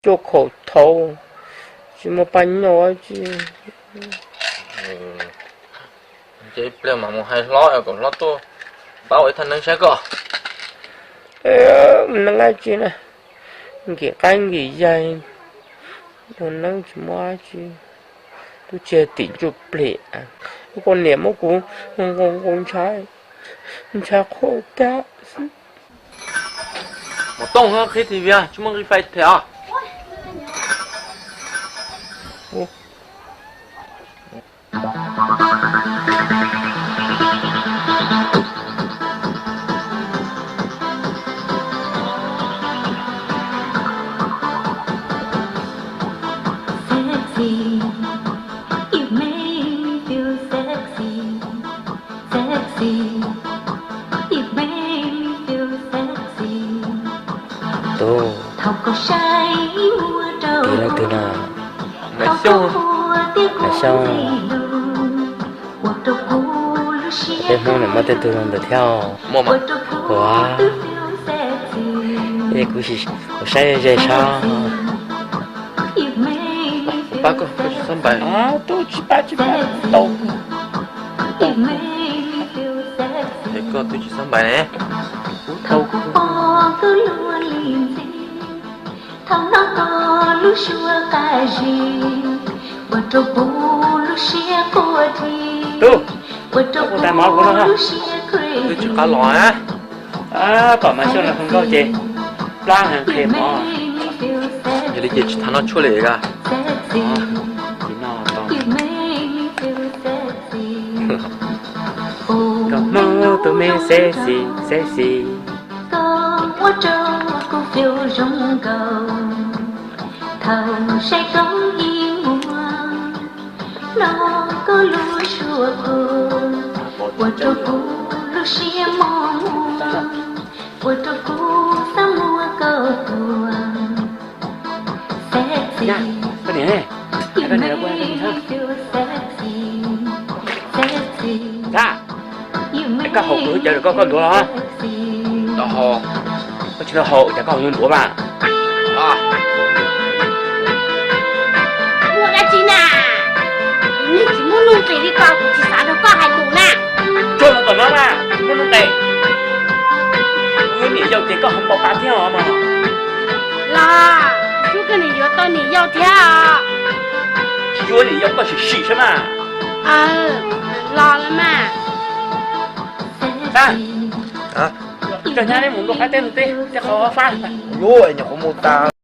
cuaj khaum thaud, tsis muaj paj nyoj tsi. Ces ib pliag mas mus hais hlob kom hlob tuaj pab ua ib thaj neeb saib koj. Neeb dab tsi na, nkim qaib nkim yaig, ua neeb tsis muaj dab tsi, twb tsis yog tim ntsuj plig. Ub, kuv niam muab kuv nqus nqus ntshav, ntshav qhuav tag xwb. Mus tooj qhib T V, tsis muaj nqi fais them os. Tus, tus leej twg no? Nais Xyooj. Nais Xyooj. Peb Hmoob no muaj tej tug zoo ntawd thiab. Muaj mas. Ua, es kuv, kuv saib ze sab. Pab koj, koj tsis txhob npais. Tub tsis pab tsis pab tau. Es koj twb tsis txhob npais ne. Tau. Thaum no koj lub suab qab zib ua rau kuv lub siab quaj dhi. Tub, ua rau kuv lub siab crazy. Twb tsis qab los na. Tom Mas Xyooj no hluas nkauj ces plab heev qhia mov. Yog li ces tsis thav noj tshuaj li ka. Tsis noj tau. Koj Hmoob tus me sexy, sexy. Koj ua rau kuv feel zoo nkaus. Thaum saib koj ib muag, hnov koj lub suab qhuav, ua rau kuv lub siab mos mos, ua rau kuv xav muab koj tua. Sexy, you make me feel sexy, sexy. Koj haus kuv lub cawv koj, koj ntuav los? Koj tsis tau haus cas koj haus yuav ntuav mas. Muaj dab tsi na? Kuv yeej tsis muaj nuj nqis li koj, kuv tsis xav nrog koj hais lus na. Tsuag los tom no na, muaj nuj nqis. Wb niam yau ces koj ho npau taws thiab os mas. Los, xub koj niam yuav tau niam yau thiab os. Tsis yuav niam yau koj sim sim saib mas. Los los mas. Koj hnyav li mus ntua qab teb ntug teb, tej qhov fab. Lub nyuam qhuav mus tas.